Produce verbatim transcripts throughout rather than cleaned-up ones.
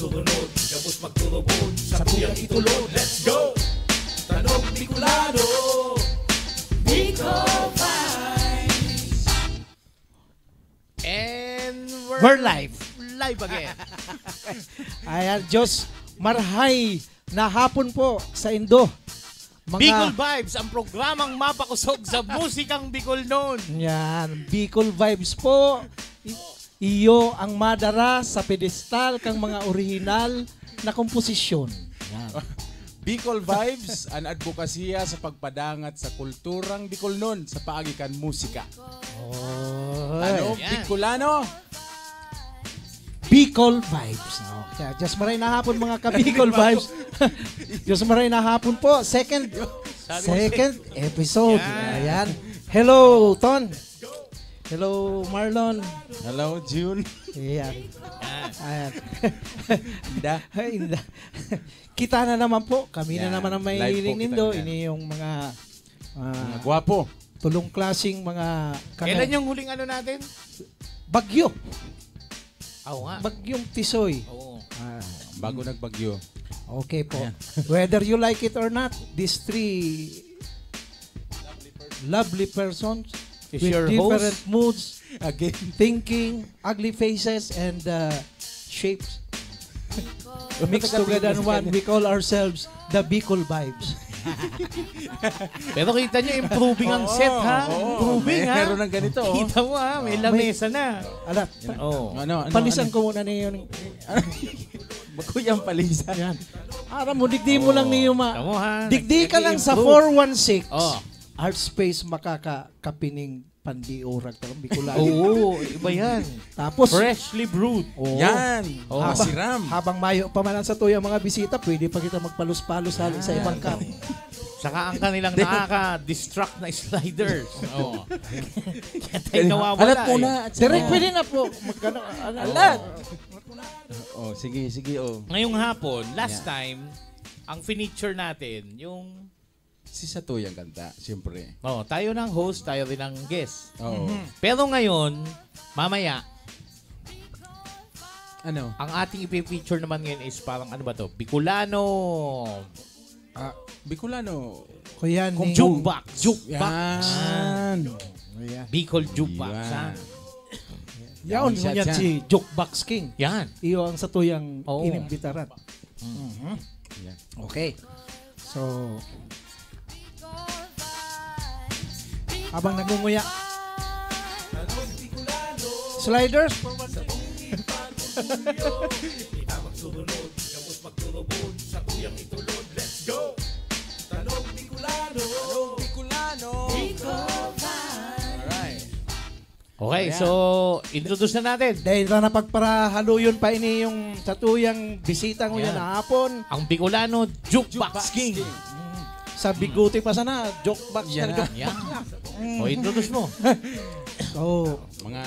Gabos magturubod, sa tuyang itulod, let's go! Tanog Bicolano! Bicol Vibes! And We're live. Live again. Ayan, Diyos, marhay na hapon po sa indo. Mga Bicol Vibes, ang programang mapakosog sa musikang Bicolnon. Yan, Bicol Vibes po. I- iyo ang madara sa pedestal kang mga orihinal na komposisyon. Yan. Bicol Vibes, an adbokasya sa pagpadangat sa kulturang Bicolnon sa paagi kan musika. Oh, Tanog Yan. Bicolano! Bicol Vibes. Oh, kaya Diyos maray na hapon, mga ka-Bicol Vibes. Diyos maray na hapon po. Second, Sabi mo, second episode. Yan. Ayan. Hello, Ton. Hello, Marlon. Hello, June. Ayan. Ayan. Inda. Ay, inda. Kita na naman po. Kami na Yan. naman ang Live po mahihiling kita nindo. ngayon. Ini yung mga ah, Mga gwapo. tulong klasing mga Kailan yung huling ano natin? Bagyo. Oo nga. Bagyong Tisoy. Oo. Ah, Bago nagbagyo. okay po. Ayan. Whether you like it or not, these three lovely persons Is with your different host? moods, Again. thinking, ugly faces, and uh, shapes mixed together in one, we call ourselves the Bicol Vibes. Pero kita nyo, improving ang Oo, set, ha? Oo, Improving, ha? Meron ng ganito. Oh. Kita mo, ha? May lamesa na. Alat, Oh. Ano, ano, palisan ano? Ko muna na yun. Bago yung palisan. Yan. Aram mo, digdi mo lang niyo ma. Tamo, ha? Digdi ka lang sa Nag-i-improve. four one six. Oh. Art Space makakakapining pandiorag. Parang Bicolano. Oo, iba yan. Tapos, Freshly brewed. Oo. Yan. Oh. Masiram. Habang mayo pa man ang satuyang mga bisita, pwede pa kita magpalos-palos hali sa ibang cup. Saka ang kanilang nakaka-distract na sliders. Oh. Kaya tayo Kaya, nawawala alat po eh. na. Direk, Oh. Pwede na po. Magkano, ano, Alat. Oh, sige, sige, oh. Ngayong hapon, last Yeah. time, ang finiture natin, yung Si satuyang kanta, siyempre. Oh, tayo ng host, tayo rin ang guest. Oo. Pero ngayon, mamaya, Ano? ang ating ipi-feature naman ngayon is parang ano ba to? Bicolano Ah, Bicolano. Kuya, Kung ni, Jukebox. Jukebox. Yan. Ayan. Bicol Jukebox, Yan. ha? Yaon Yan, ngunyan yan. Si Jukebox King. Yan. Iyo ang satuyang Oo. inimbitaran. Yan. Okay. So, habang nagunguya, sliders. Bicolano. Alright. Okay, Ayan. So, introduce na natin. Dahil na napagparahaluyon pa ini yung satuyang bisita ngunyan Ayan. Na hapon. Ang Bicolano Jukebox, Jukebox King. King. Sa bigote pa sana, jukebox Yan na na. jukebox. Yan. O, introduce mo. So, Mga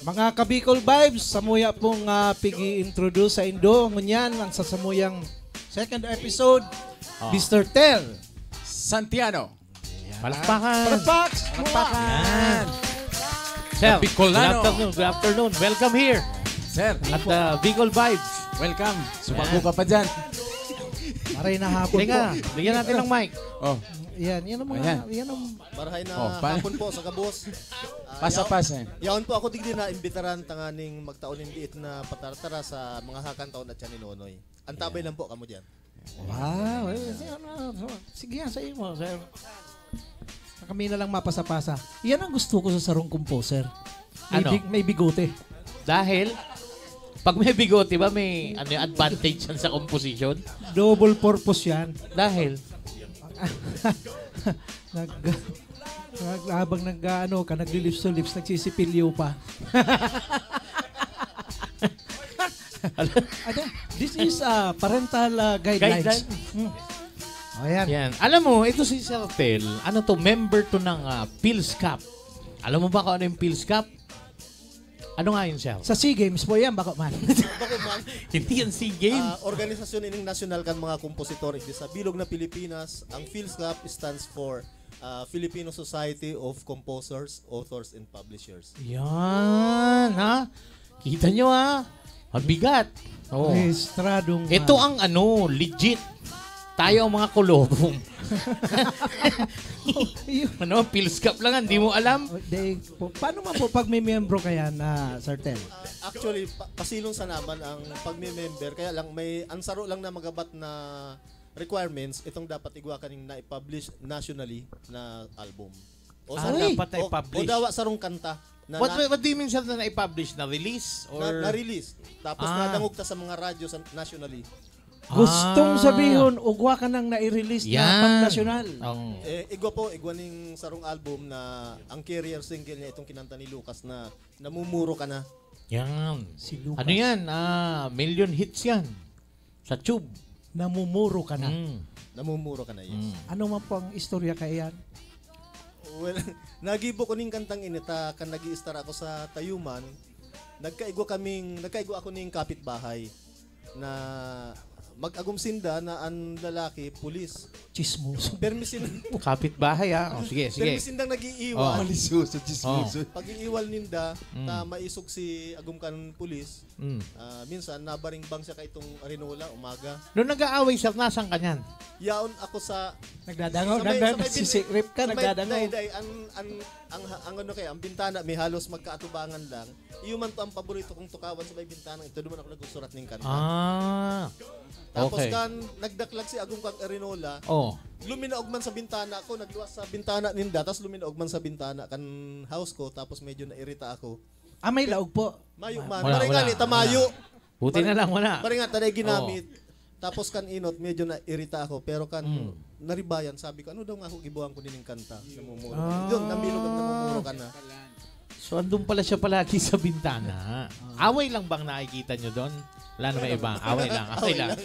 mga ka-Bicol Vibes, samuya pong ah, pigi-introduce sa indo ngunyan ang sa samuyang second episode, Oh. Mister Tel. Santiano. Palakpakan. Palakpak! Palakpakan. Sir, Bicolano. Good afternoon, good afternoon. Welcome here Sir, at uh, Bicol Vibes. Welcome. Sumago ka pa dyan. Maray na hapon Teka, po. Bigyan natin ng mic. Oh, Yan, yan ang mga, Ayan. Yan ang Marhay na Oh, pa- hapon po sa gabos. Ah, Pasa-pasa. Yaon, yaon po ako digdi na imbitaran tanganing magtaon ng diit na patartara sa mga hakan taon at siya ni Nonoy. Antabay lang po kamo diyan. Wow, eh, ano, ano, sige yan sa imo, sir. Kami na lang mapasa-pasa. Yan ang gusto ko sa sarong composer. May, Ano? big- may bigote. Dahil, pag may bigote ba, may ano yung advantage yan sa composition? Double purpose yan. Dahil, nag, nag, habang nag, ano ka, naglilips to lips, nagsisipilyo pa. Ano? This is uh, parental uh, guidelines. Guideline. Hmm. O yan. Yan. Alam mo, ito si Sir Tel, ano to, member to ng ah, Phil's Cup. Alam mo ba kung ano yung Phil's Cup? Ano nga yun, Sir? Sa SEA Games po yan, bako man. Hindi yan SEA Games. Ah, organisasyon ining nasyonal kan mga kompositor igdi sa bilog na Pilipinas. Ang Phil's Cup stands for ah, Filipino Society of Composers, Authors, and Publishers. Yan, ha? Kita nyo, ha? Mabigat. Oo. Rehistradong, Ito ah, ang ano, legit. Tayo ang mga kulubong. Yun. Ano, pilskap lang, hindi mo alam? O, di, po, paano man po pag may miyembro ka yan, ah, Sir Tel? Ah, actually, pa-, pasilong sa naman ang pagme-member. Kaya lang, may, ang saro lang na magabat na requirements, itong dapat igwa kaning na-publish nationally na album. O Ah, sa dapat o, o na-publish. dawa sarong kanta na What, na, what do you mean, sir, na na-publish? Na-release? Or na, na-release. Tapos Ah. nadangog ta sa mga radyo sa nationally. Gustong Ah. sabihon, ugwa ka nang nai-release na Yan. pang nasyonal. Ang Eh, igwa po, igwa ning sarong album na ang carrier single niya, itong kinanta ni Lucas na Namumuro Ka Na. Yan. Si Lucas. Ano yan? Ah, million hits yan. Sa tube. Namumuro Ka Na. Mm. Namumuro Ka Na, yes. Mm. Ano man po ang istorya kaiyan? Well, nagibo ko ning kantang ini ta kan nag-iistar ako sa Tayuman. Nagkaigwa kaming, nagkaigwa ako ning kapitbahay na mag-agom sinda na ang lalaki, pulis. Chismoso. Permi sin- Kapitbahay, ah. Oh, sige, sige. Permi sindang nag-iiwal. Oh. Malisyoso, chismoso. Oh. Pag-iiwal ninda, Mm. na maisog si agom kan pulis, Mm. ah, minsan, nabaringbang siya kaitong Arinola, umaga. Nung nag-aaway siya, nasan ka niyan? Yaon ako sa Nagdadangog, sa may, nagdadangog, sa may si bin-, Sirip ka, sa may, nagdadangog. Day, day, ang, ang, ang, ang ano kaya, ang bintana, may halos magkaatubangan lang. Iyo man to ang paborito kong tukawan sa may bintana. Ito naman ako nagsusurat ning kanta. Ah. Tapos Okay. kan nagdaklag si Agong kag Arinola, Oh. luminaog man sa bintana ko, nagluwas sa bintana ninda, tas luminaog man sa bintana kan house ko, tapos medyo nairita ako. Ah, may laog po? Mayo Ma-, man. Wala, Maray wala, nga, ni, wala. tamayo. Buti Maray-, na lang, wala. maray nga, tanay ginamit. Oo. Tapos kan inot, medyo nairita ako. Pero kan Mm. naribayan, sabi ko, "Ano daw nga ako gibuhan ko nining kanta? Namumuro." Ah. Yun, nambilog ang namumuro ka na. So, andun pala siya palagi sa bintana. Ah. Away lang bang nakikita nyo doon? Wala naman iba. Away lang, away Away lang. lang.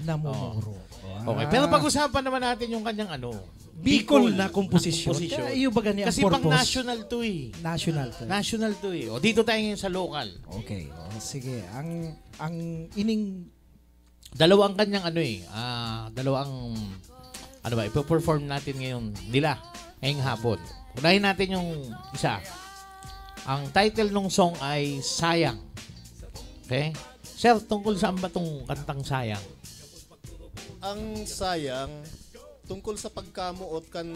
Namumuro. Oo. Okay, Ah. pero pag-usapan naman natin yung kanyang ano, Bicol Bicol na komposisyon. na komposisyon. Kaya iyo ba gani ang Kasi pang purpose? national to eh. National to. National to eh. O, dito tayo ngayon sa local. Okay. O, sige. Ang, ang ining Dalawa ang kanyang ano eh, ah, dalawa ang, ano ba, ipo-perform natin ngayon nila, ngayong hapon. Unahin natin yung isa. Ang title ng song ay Sayang. Okay? Sir, tungkol saan ba tong kantang Sayang? Ang Sayang, tungkol sa pagkamoot kan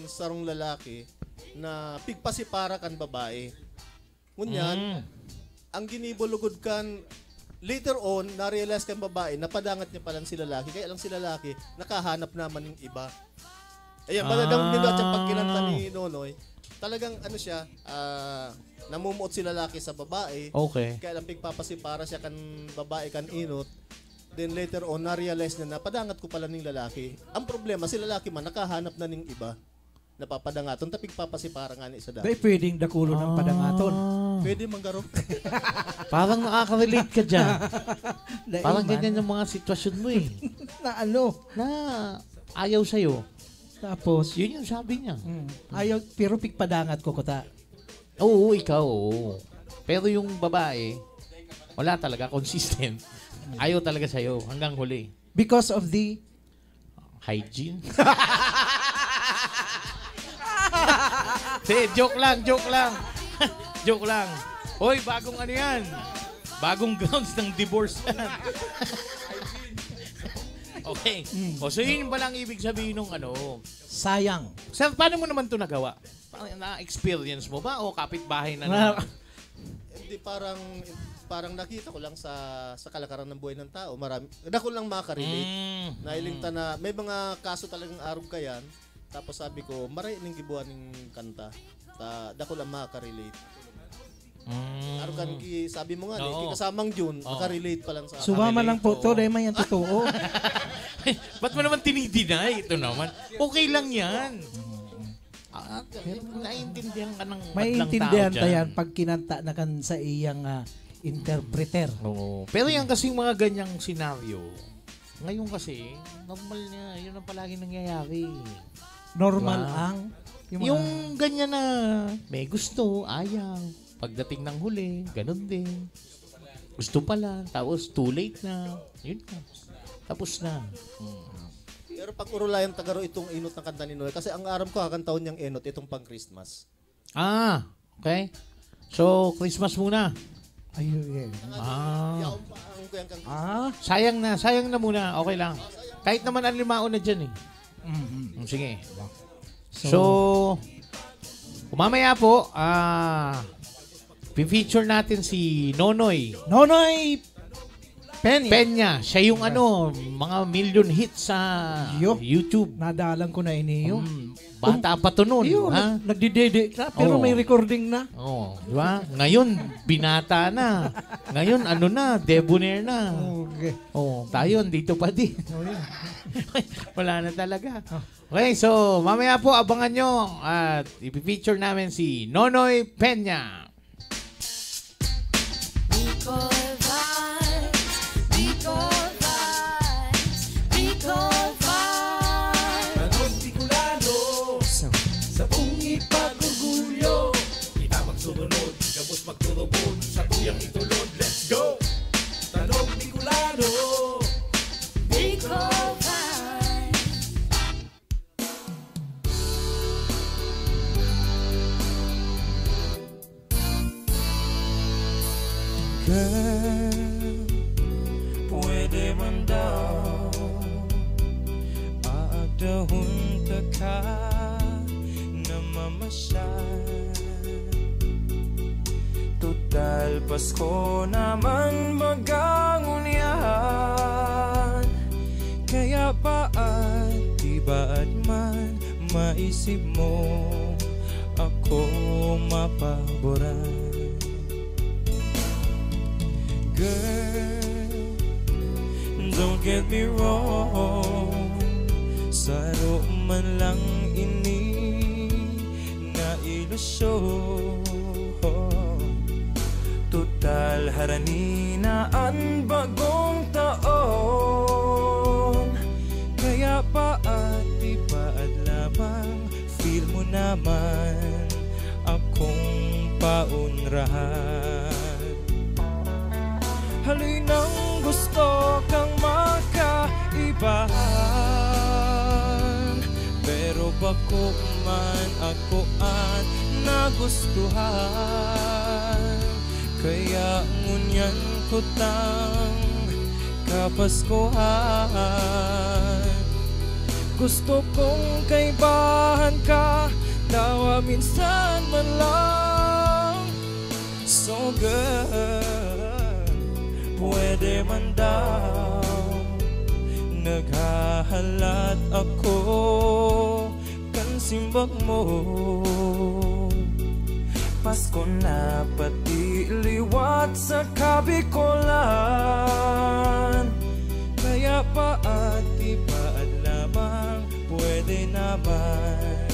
sarong lalaki na pigpasipara kan babae. Ngunyan, Mm. ang ginibo lugod kan, later on, na-realize kan babae na padangat niya palan si lalaki, kaya lang si lalaki, nakahanap naman ng iba. Ayan, Ah. madadangog nindo at yung pagkinanta ni Nonoy, talagang ano siya, ah, namumuot si lalaki sa babae, Okay. kaya lang pigpapasipara siya kan babae kan inot. Then later on, na-realize niya na padangat ko pala ning lalaki. Ang problema, si lalaki man, nakahanap na ning iba. Napapadangaton, ta pigpapasipara nga ni sa dati. Dahil pwedeng dakulon ang Ah. padangaton. Pwede manggaro. Parang nakaka-relate ka dyan. Dahil Parang man. ganyan yung mga sitwasyon mo eh. Na ano? Na ayaw sa'yo. Tapos? Yun yung sabi niya. Mm. Ayaw, pero pigpadangat ko kuta. Oo, ikaw, oo. Pero yung babae, wala talaga, consistent. Ayaw talaga sa'yo, hanggang huli. Because of the Hygiene? Di, joke lang, joke lang. Joke lang. Hoy, bagong ano yan? Bagong grounds ng divorce yan. Okay. Mm. O, so yun pala ang ibig sabihin ng ano. Sayang. Sir, paano mo naman 'to nagawa? Parang na-experience mo ba o kapitbahay na Na- naman? Hindi, parang, parang nakita ko lang sa, sa kalakaran ng buhay ng tao, marami, dako lang makarelate. Mm, Nahiling mm. ta na may mga kaso talagang arog kayan. Tapos sabi ko, "Maray ning gibuhan ning kanta. Ta, dako lang makarelate." Mm. Arog kan gi-, sabi mo nga, Oo. eh, kikasamang Jun, Oo. makarelate pa lang sa Sumama Makarelate, lang po to, oo. dahil may yan totoo. Ba't mo naman tinidinay? Ito naman. Okay lang yan. Ah, naiintindihan ka ng madlang Maiintindihan tao ta dyan. yan pag kinanta na kan sa iyang, ah, interpreter. Oo. Pero yan kasing mga ganyang senaryo, ngayon kasi, normal na, yun ang palaging nangyayari. Normal Diba? ang, yung Yung mga ganyan na may gusto, ayaw. Pagdating ng huli, ganun din. Gusto pala, tapos too late na. Yun na. Tapos na. Mm. Pero pag urulayan tagaro itong enot na kanta ni Noy, kasi ang aram ko, kakantahon niyang enot, itong pang Christmas. Ah, okay. So, Christmas muna. Ayun, eh. Ah. Yaon pa ang kuyang kang Ah, Sayang na, sayang na muna. Okay lang. Kahit naman ang limaon na dyan eh. mm Mm, Sige. So, So, kumamaya po, ah, feature natin si Nonoy Nonoy Peña. Peña. Siya yung ano, mga million hits sa Yo. YouTube. Nadalan ko na iniyo. Mm, bata pa to nun, Iyo, ha? nag- nagdidede ka, pero Oo. may recording na. Oh, di ba? Ngayon, binata na. Ngayon, ano na, debonair na. Okay. Oh, tayo, dito pa din. Oh, yun. Wala na talaga. Okay, so mamaya po abangan nyo at ipifeature namin si Nonoy Peña. Bicol Vibes, Bicol Vibes, Bicol Vibes. Tanog Bicolano, sabong ipag-orgulyo. Kita magsumunod, gabos magturubod sa tuyang itulod. Let's go! Tanog Bicolano. Bicol Vibes. Girl, pwede man daw aagdahon ta ka na mamasyal. Total, Pasko naman magangunyan. Kaya baad, di baad man maisip mo ako mapaboran? Girl, don't get me wrong, saro man lang ini na ilusyon. Total, harani na an bagong taon. Kaya paad, di paad lamang, feel mo naman akong paonrahan. Haloy nang gusto kang magkaibahan, pero bako man ako an nagustuhan. Kaya ngunyan kutang kapaskuhan. Gusto kong kaibahan ka, tawa minsan man lang. So girl, pwede man daw naghahalat ako kan simbag mo. Pasko na pati liwat sa kabikolan. Kaya paad, di paad lamang, pwede naman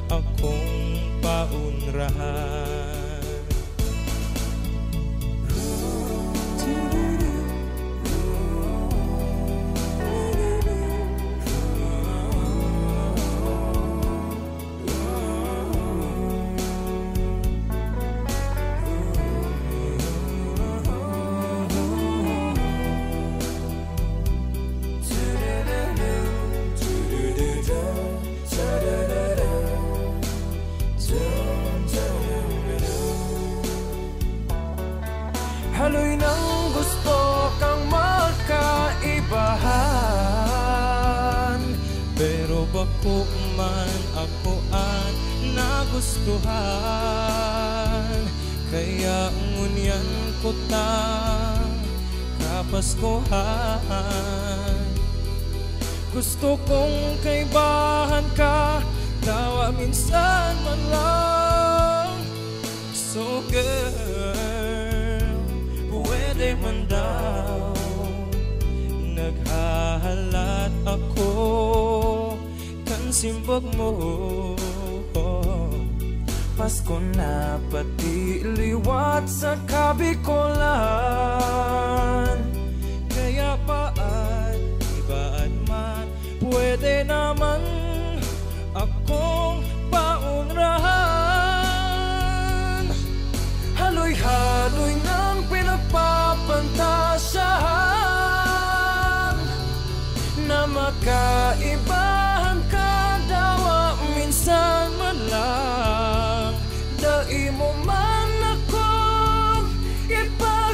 akong paunrahan. Haloy nang gusto kang magkaibahan, pero bako man ako an nagustuhan. Kaya ngunyan kutang kapaskuhan. Gusto kong kaibahan ka, tawa minsan man lang. So girl, pwede man daw naghahalat ako kan simbag mo. Pasko na pati liwat sa kabikolan. Kaya paad, di paad man, pwede naman akong paunrahan. Haloy-haloy nang pinagpapantasyahan na makaibahan ka, dawa minsan man lang. Dai mo man ako ipag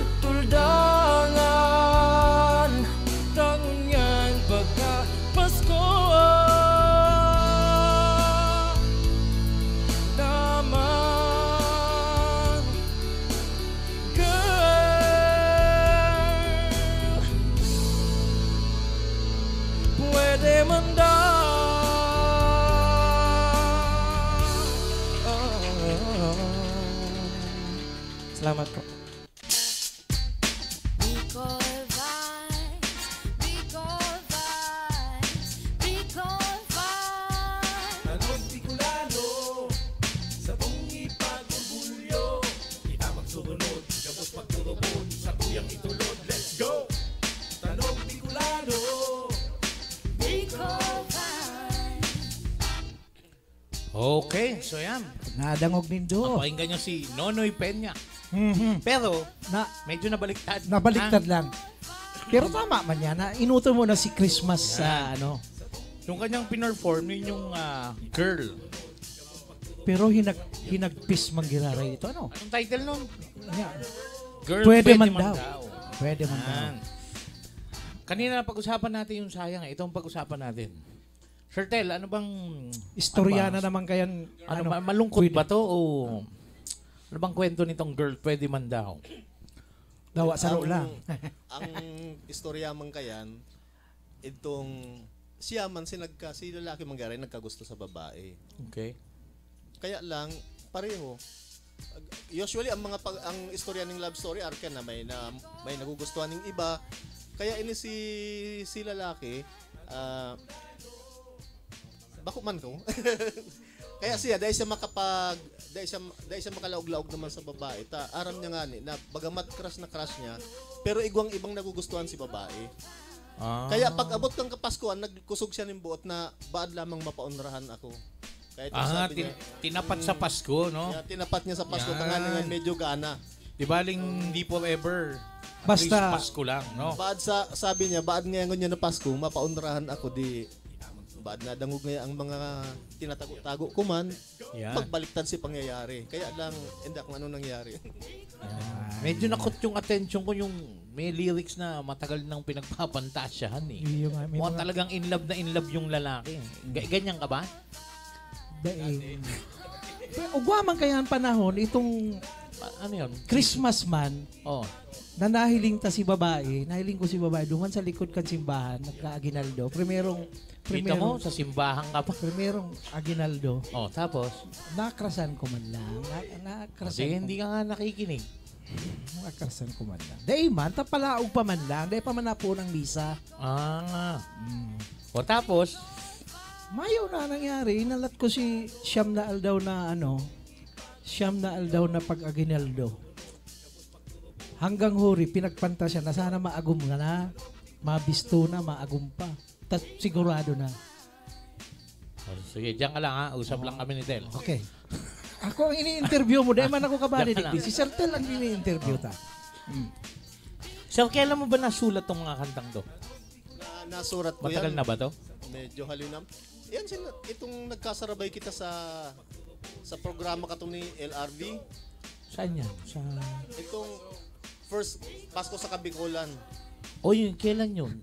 Demanda. Salamat po. Bicol Vibes, Bicol Vibes, Bicol Vibes. Tanog Bicolano, sabong ipag-orgulyo. Kita magsurunod, gabos pagturubon, sa tuyang itulod. Let's go! Tanog Bicolano, Bicol Vibes. Okay, so yan. Nadangog nindo. Napakinggan nyo si Nonoy Peña. Mhm. Pero, Na, medyo nabaliktad. nabaliktad Ah, lang. Pero tama man yan, ha? Inuto mo na si Christmas sa ano. Yung kanyang pinerform, yun yung ah, girl. Pero hinag hinagpis manggiraray ito, ano? Anong title nun? Yan. Girl, Pwede pwede, man man daw. daw. Pwede man daw. Yan. Kanina pag-usapan natin yung sayang eh. Itong pag-usapan natin. Sir Tel, ano bang... Istorya ano na ba? naman kaya, Ano, ano, ma- malungkot pwede. Ba to o... Ano bang kwento nitong girl? Pwede man daw. Dawa, saro ang, lang. Ang istorya man kayan, itong siya man si nagka, si lalaki manggiraray nagkagusto sa babae. Okay. Kaya lang, pareho. Usually, ang mga pag, ang istorya ng love story, arke na may, na may nagugustuhan ng iba. Kaya ini si, si lalaki, ah, bako man ko. Kaya siya, dahil siya makapag, dahil siya, dahil siya makalaog-laog naman sa babae, ta, aram niya nga ni, na bagamat crush na crush niya, pero igwang ibang nagugustuhan si babae. Ah. Kaya pag abot ng Kapaskuhan, nagkusog siya ng buot na baad lamang mapaonrahan ako. Kaya ito Ah, sabi tin- niya, tinapat sa Pasko, no? Kaya tinapat niya sa Pasko, Yan. Tanganing medyo gana. Di baling hindi forever. At Basta- least Pasko lang, no? Baad sa, sabi niya, baad ngayon niya na Pasko, mapaonrahan ako di, baad nadangog ngayon ang mga tinatago-tago ko man, Yan. magbaliktad si pangyayari. Kaya lang, hindi kung ano nangyari. Medyo nakot yung attention ko yung may lyrics na matagal nang pinagpapantasyahan eh. Iyo nga, may Mukhang mga- talagang in love na in love yung lalaki. Ga- ganyan ka ba? Daing. Pero ugwa man kaya ang panahon, itong A- ano yun? Christmas man, Oh. na nahiling ta si babae, nahiling ko si babae, duman sa likod kan simbahan, nagkaaginaldo. Primerong, Kita mo, primerong, sa simbahan ka pa. primerong aginaldo. Oh, tapos? Nakrasan ko man lang. Na, nakrasan Kasi ko, hindi ka nga nakikinig. Nakrasan ko man lang. Dahil man, tapalaog pa man lang. Dahil pa man na po ng misa. Ah. Mm. O tapos? Mayo na nangyari. Inalat ko si siyam na aldaw na ano, siyam na aldaw na pag-aginaldo. Hanggang huri, pinagpantasya na sana maagom ka na, mabisto na, maagom pa. Tas sigurado na. Oh, sige, diyan ka lang ha. Usap lang kami ni Tel. Okay. Ako ang ini-interview mo, dahil man ako kabali Diyan ka digdi. Si Sir Tel ang ini-interview ta. Mm. Sir, kailan mo ba nasulat tong mga kantang to? Na, nasurat ko Matagal yan. Na ba to? Medyo halinam. Yan, sin, itong nagkasarabay kita sa sa programa ka ni L R V. Saan yan? Sa... Itong first Pasko sa Kabikolan. O yun, kailan yun?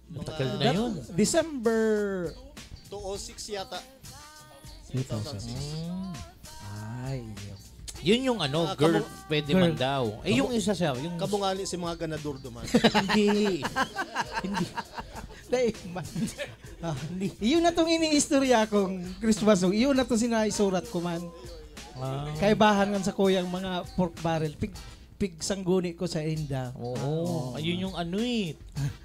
Matagal na yun. December two oh six yata. two thousand six. Mm. Ay, iyo. Yun yung ano, Ah, girl, kamo- pwede Girl. Man daw. Eh, yung isa sir, yung... Kamo nga ni si mga ganador duman. Hindi. Hindi. Dahil man. Ah, iyon na tong iniistorya kong Christmas song. Iyon na to sinaisurat ko man. Ah. Kaibahan nga sa kuyang mga pork barrel. Pig, pigsangguni ko sa inda. Oo. Ayun yung ano eh.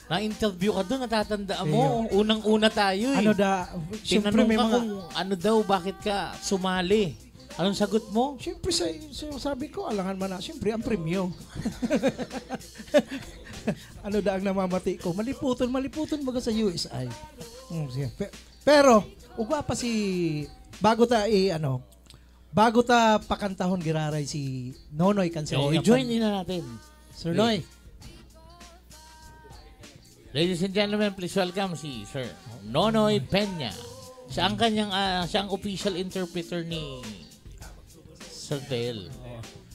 Na-interview ka doon, natatandaan mo. Iyo. Unang-una tayo eh. Ano da, siyempre Tinanong may ka mga... Kung ano daw, bakit ka sumali. Anong sagot mo? Siyempre, sa, sa, sabi ko, alangan man na, siyempre, ang premyo. Ano da ang namamati ko? Maliputon, maliputon baga sa U S I. Hmm, siya. Pe- pero, ugwa pa si, bago ta i, ano, bago ta pakantahon giraray si Nonoy Cancel. So, i-join nila natin. Sir Noy. Ladies and gentlemen, please welcome si Sir Nonoy Peña. Siya ang kanyang, ah, siya ang official interpreter ni Sir Tel.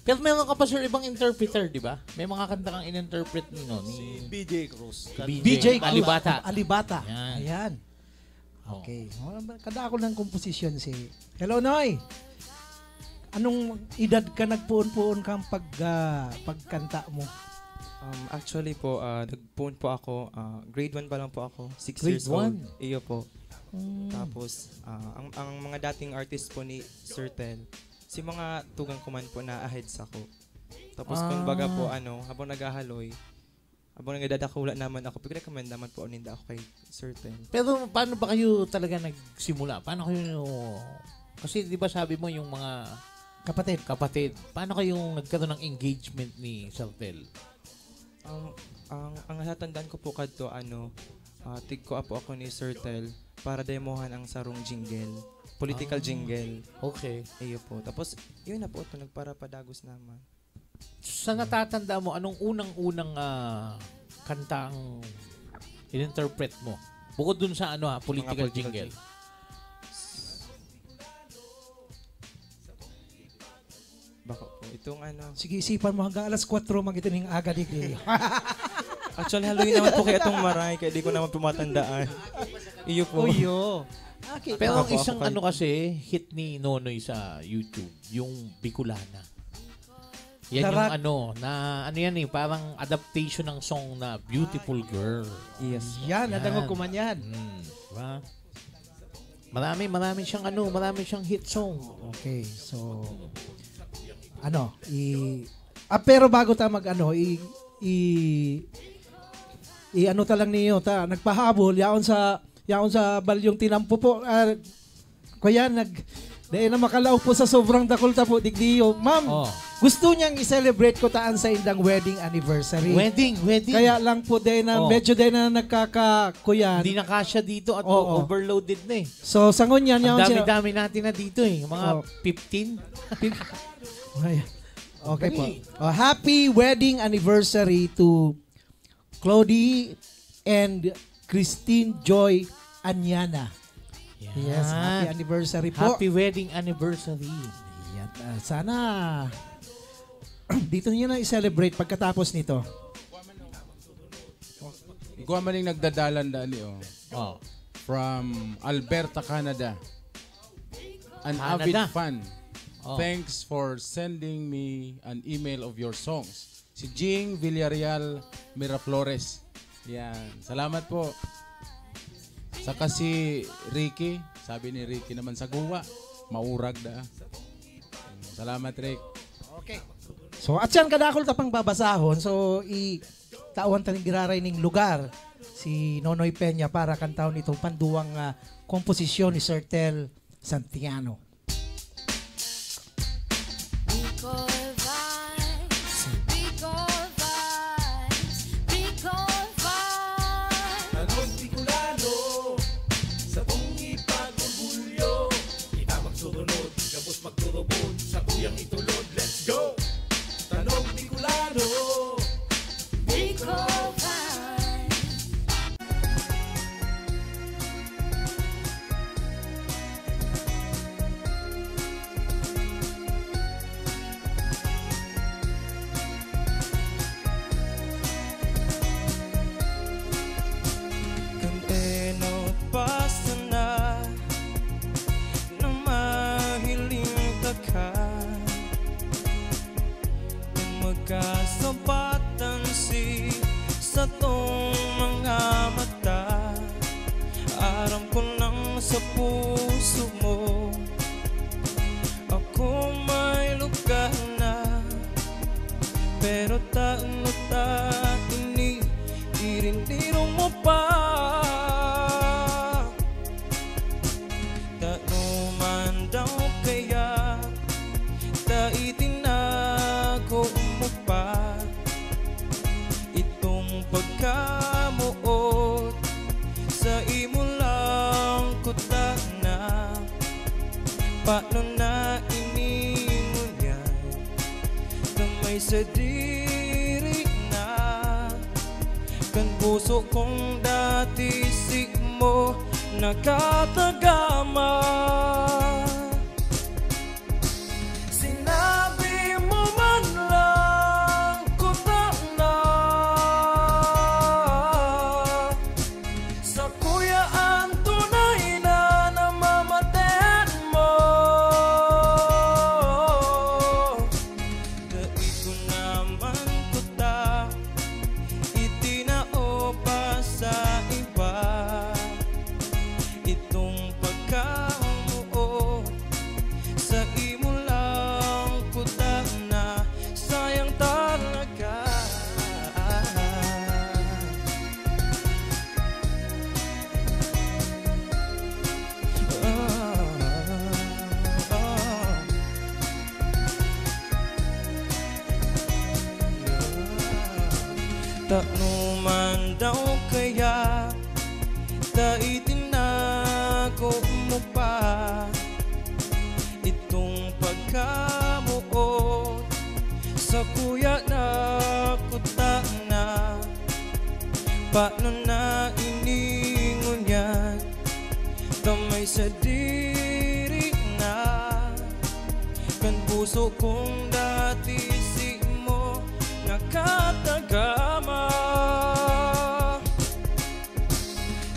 Pero meron ka pa, sir, ibang interpreter, di ba? May mga kanta kang in-interpret ni, no, Si ni B J Cruz. B J. B J Cruz. Alibata. Alibata. Yan. Ayan. Oh. Okay. Oh, kadakol ng komposisyon si... Hello, Noy! Anong edad ka nagpuon-puon kang pag, ah, pagkanta mo? Um, actually po, ah, nag-phone po ako, ah, grade one pa lang po ako, six Grade years one? old. Iyo po. Mm. Tapos, ah, ang, ang mga dating artist po ni Sir Tel, si mga tugang ko man po na ahead sa ko. Tapos, Ah. kumbaga po, ano, habang naghahaloy, habang nagdadakula naman ako, pigrekomenda man po ninda ako kay Sir Tel. Pero paano ba kayo talaga nagsimula? Paano kayo, kasi di ba sabi mo yung mga Kapatid. kapatid, paano kayong nagkaroon ng engagement ni Sir Tel? Ang, ang, ang natatandaan ko po kadto, ano, ah, tigkua po ako ni Sir Tel para demohan ang sarong jingle. Political Ah. jingle. Okay. Iyo po. Tapos, yun na po, ito, nagparapadagos naman. Sa natatanda mo, anong unang-unang, ah, kanta ang in-interpret mo? Bukod dun sa, ano, ha, Mga political political jingle. jing-, bako po. Itong ano. Sige, isipan mo hanggang alas kwatro magitin ning aga, digdi. Actually, haloy naman po kaya itong maray, kaya di ko naman pumatandaan. Iyo po. Uyo. Okay. Pero Ako ang po, ako isang kay ano kasi, hit ni Nonoy sa YouTube, yung Bicolana. Yan yung Darak- ano, na, ano yan eh, parang adaptation ng song na Beautiful Girl. Yes po. Yan, Yan. nadangog ko man yan. Hmm, diba? Marami, marami siyang ano, marami siyang hit song. Okay, so, ano, i-, ah, pero bago tayo mag, ano, i-, i-, i-, ano ta lang niyo, ta, nagpahabol, yaon sa, yaon sa balyong tinampo po, ah, kuya, nag-, dahil na makalaog po sa sobrang dakul ta po, digdiyo. Ma'am, Oh. gusto niyang i-celebrate ko taan sa indang wedding anniversary. Wedding, wedding. Kaya lang po, dahil na, Oh. medyo dahil na nagkaka-, kuya. Hindi na kasya dito at Oo. overloaded na eh. So, sa ngunyan, Ang yaon siya. dami-dami natin na dito eh. Mga Oh. fifteen. Fif-, ay, okay po. Dali. Oh, happy wedding anniversary to Claudie and Christine Joy Anyana. Yan. Yes, happy anniversary po. Happy wedding anniversary. Yan. Ah, sana dito niyo na i-celebrate pagkatapos nito. Igwa man ning nagdadalan dali, oh. Oh. From Alberta, Canada. An Canada. avid fan. Oh. Thanks for sending me an email of your songs. Si Jing Villarreal Miraflores. Yan. Salamat po. Saka si Ricky, sabi ni Ricky naman, "Sa guwa, maurag da." Salamat, Rick. Okay. So, at yan, kadakul ta pang babasahon. So, i-, tawan ta ning giraray ning lugar, si Nonoy Peña, para kantahon itong panduwang, ah, komposisyon ni Sir Tel Santiano. Bicol Vibes, Bicol Vibes, Bicol Vibes. Tanog Bicolano, satong ipag-orgulyo. Kita magsurunod, gabos magturubod, sa tuyang itulod. Let's go! Tanog Bicolano, Bicol Vibes. Kan enot pa sana na mahiling ta ka, magkasabatan si satong mga mata. Aram ko nang sa puso mo ako may lugar na, pero tano ta ini, irinirong mo pa. Tano man daw kaya ta itinago mo pa itong pagkamoot sa imo lang kutana. Paano na ini ngunyan na may sadiri na? Kan puso kong dati simo nakatagama. Sinabi mo man lang kutana, sa kuya ang tunay na namamaten mo. Dai ko naman kuta Paano na ini ngunyan? Kamay sa diri na. Kan puso kong dati simo nakatagama.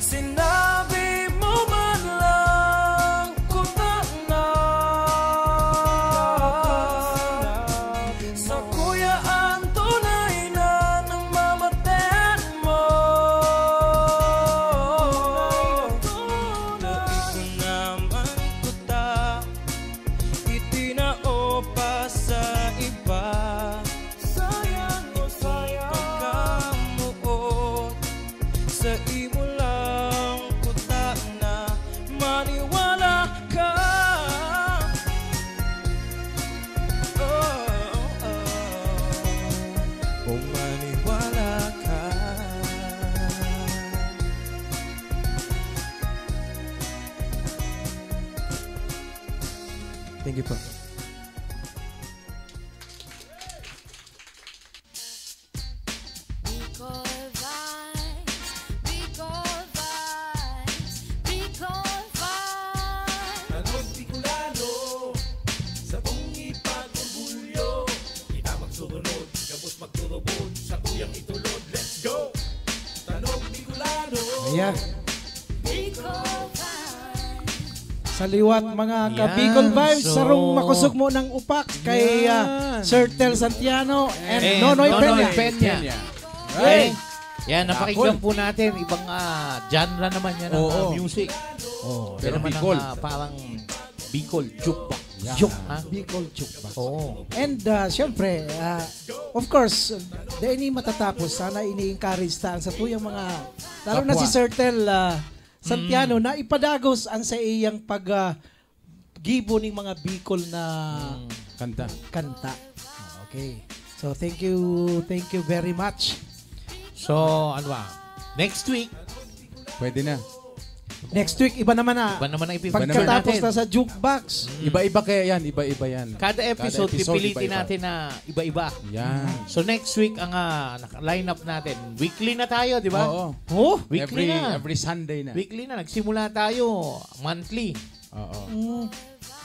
Sinabi mo man lang, kuta na. Sa kuya ang tunay na namamaten mo. Naiko naman kuta, itinao pa sa iba. Sayang o sayang. Pagkamuot sa imo lang kuta na maniwala ka. Oh, oh, oh. Kung maniwala ka. Thank you po. Bicol Vibes, Bicol Vibes, Bicol Vibes. Tanog Bicolano, satong ipag-orgulyo. Kita magsurunod, gabos magturubod, sa tuyang itulod. Let's go! Tanog Bicolano. Ayan. Bicol Vibes. Sa liwat, mga ka-Bicol Vibes, so, sarong makusog mo ng upak kay, ah, Sir Tel Santiano and Nonoy Peña. Peña. Right. Yan, napakinggan po natin. Ibang, ah, genre naman yan ng, ah, music. Oo. Pero naman Bicol. Ang, ah, parang Bicol jukebox. Yeah. Juk-, ha? Bicol jukebox. Oo. And, ah, syempre, ah, of course, dahil ini matatapos, sana ini-encourage ta ang satuyang mga, lalo na si Sir Tel, ah, Santiano, na ipadagos ang sa iyang pag, ah, gibo ning mga Bicol na kanta. Kanta. Okay. So, thank you, thank you very much. So, ano ba? Next week. Pwede na. Next week, iba naman na. Iba naman na ipipili natin. Pagkatapos na sa jukebox. Mm. Iba-iba kaya yan, iba-iba yan. Kada episode, pipilitin natin na iba-iba. Yan. So, next week, ang, ah, naka-, lineup natin. Weekly na tayo, di ba? Oo. Oh? Weekly na. Every Sunday na. Weekly na. Nagsimula tayo, monthly. Oo. Mm.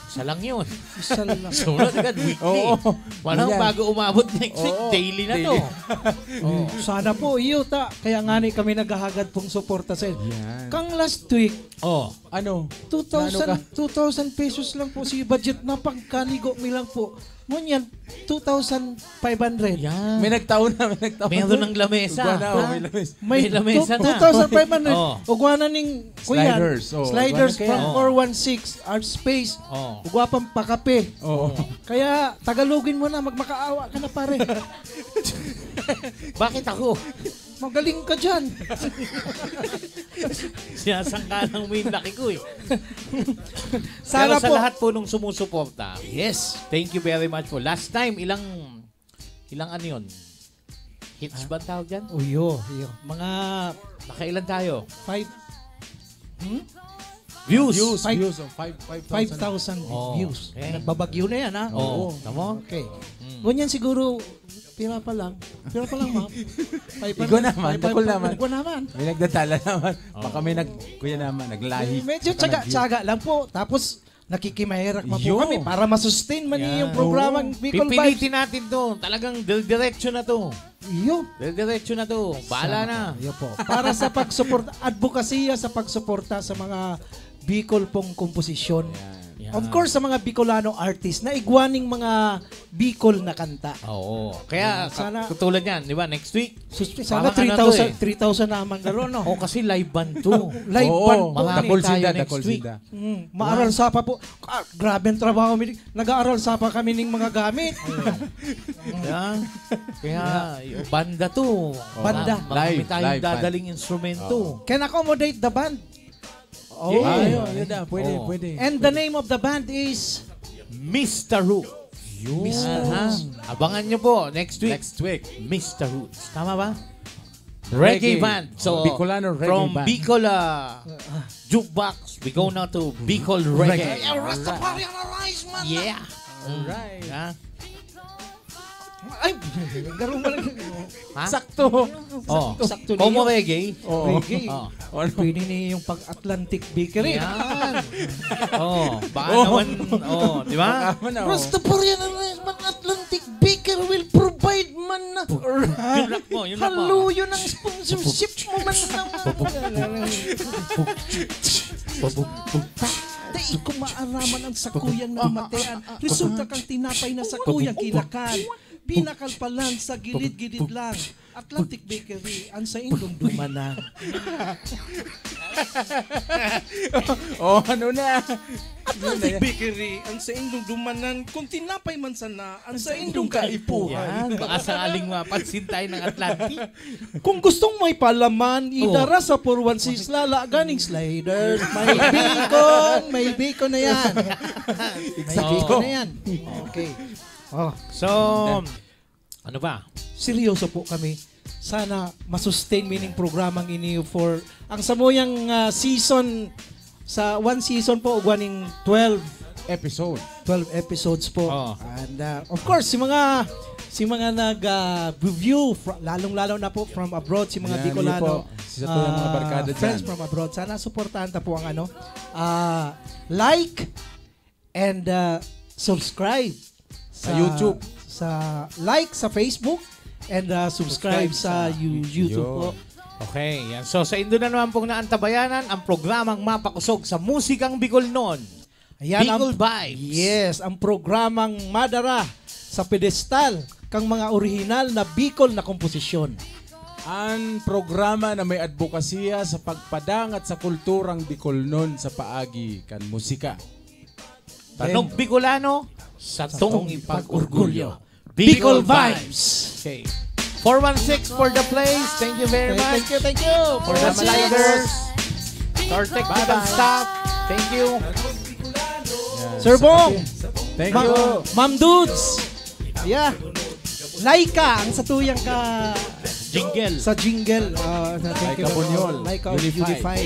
Isa lang yun. Isa lang. Sunod agad, weekly. Oo. Walang bago umabot next week, daily na to. Oo. Sana po, iyo ta. Kaya nga ni kami naghahagad pong suporta sa inyo. Yan. Kang last week, ano? Two thousand, two thousand pesos lang po si budget na pagkanigo mi lang po. Ngunyan, two thousand five hundred. Yan. May nagtao na, may nagtao na. Meron ng lamesa. Igwa na, may lamesa. May lamesa na. Two thousand five hundred. Oh. Ugwa na ning, kuyan. Sliders. Oh, sliders from four one six, art space. Oh. Ugwa pang pakape. Oo. Kaya, Tagalogin mo na, magmakaawa ka na, pare. Bakit ako? Magaling ka dyan. Sinasangkalang mo yung laki ko, eh. Sana po. Pero sa lahat po nung sumusuporta, yes, thank you very much po. Last time, ilang, ilang ano yun? Hits ba ang tawag dyan? Uyo, uyo. Mga nakailan tayo? Five. Hmm? Views. Views, five, views, oh, five, five thousand. Five thousand views. Oh, okay. Nagbabagyo na yan, ha? Oo. Oo. Tama? Okay. Mm. Ngunyan siguro, pira pa lang. Pira pa lang, ma'am? Five hundred, five hundred. Igwa naman, dakul naman. Igwa naman. May nagdadala naman. Oo. Baka may nag-, kuya naman, naglahi. Medyo tsaga-tsaga lang po. Tapos, nakikimaherak man po kami para ma-sustain man yung programang Bicol Vibes. Pipilitin natin to. Talagang diretso na to. Iyo. Diretso na to. Bahala na. Iyo po. Para sa pagsuporta, advokasya sa pagsuporta sa mga Bicol pong komposisyon. Yan. Of course, sa mga Bicolano artist na igwa ning mga Bicol na kanta. Oo. Kaya, katulad yan, di ba? Next week, sus-, sana parang ano to, three thousand, eh, three thousand naman garo, no? Oh, kasi live band to. Live band to. Oo, dakul sinda, dakul sinda. Mm, maaral sa pa po. Ah, grabe ang trabaho mi. Nag-aaral sa pa kami ning mga gamit. Kaya, kaya, yung banda to. Banda. Marami tayong dadaling instrumento. Can accommodate the band. Oh. Yeah. Ah, yun, yun na. Pwede, pwede. And the name of the band is Mister Roots. Yun. Mister Roots. Aha. Abangan nyo po next week. Next week. Mister Roots. Tama ba? Reggae band. So, Bicolano reggae band. From Bicol, ah, jukebox, we go now to Bicol reggae. Reggae. Rastafarian arise, man. Yeah. Alright. Yeah. Ay, garo mo lang. Ha? Sakto. Oh. Sakto Como niyo. Reggae? Oo. Reggae. Oh. Ano? Pwede niyo yung pag-Atlantic Bakery. Yan. Oh, baka Oh. naman, oh, di ba? Baka naman, oh. Rastafarian ang man Atlantic Baker will provide man na. Yung rap mo, yung rap mo. Haluyo ng sponsorship mo man na. Dai ko maaraman ang sakuyang namatean. Resulta kang tinapay na sakuyang kilakan. Pinakalpalan sa gilid-gilid lang. Atlantic Bakery, ang saindong dumanan. Oh, ano na? Atlantic Bakery, ang saindong dumanan. Kung tinapay man sana, ang saindong kaipuhan. Yan, baka sakaling mapansin tayo ng Atlantic. Kung gustong may palaman, Oh. idara sa four one six lala ganing sliders. May bacon, may bacon na yan. May Exacto. bacon na yan. Okay. Oh. So, ano ba? Seryoso po kami. Sana masustain mi ning programang ini for ang samuyang, ah, season, sa one season po, ugwa ning twelve Episode. twelve episodes po. Oo. And, ah, of course, si mga, si mga nag, ah, view, fr-, lalong-lalo na po from abroad, si mga Yan, Bicolano, yun po. Si sa mga ah, barkada friends dyan. from abroad, sana suportahan ta po ang ano, ah, like and, ah, subscribe Sa sa, YouTube. sa like sa Facebook and, ah, subscribe Subscribe sa sa You-, YouTube po. Yun. Okay, yan. So, saindo na naman pong naantabayanan ang programang mapakosog sa musikang Bicolnon. Ayan, Bicol ang, Vibes. yes, ang programang madara sa pedestal kang mga orihinal na Bicol na komposisyon. Ang programa na may adbokasya sa pagpadangat sa kulturang Bicolnon sa paagi kan musika. Tanog Bicolano, sa Sa tong tong ipag-orgulyo. ipag-orgulyo. Bicol Bicol Vibes. Vibes. Okay. Four one six for the place. Thank you very Thank, much. thank you, thank you. For the Four one six. Lighters. Our technical Bye-bye. staff. Thank you. Yan, Sir sa Bong. kape. Thank Ma-, you. Ma'am Dudes. Yeah. Laika, ang satuyang ka Jingle. sa jingle. Ah, thank Laika you. Bunyol. Laika Unify. Unify.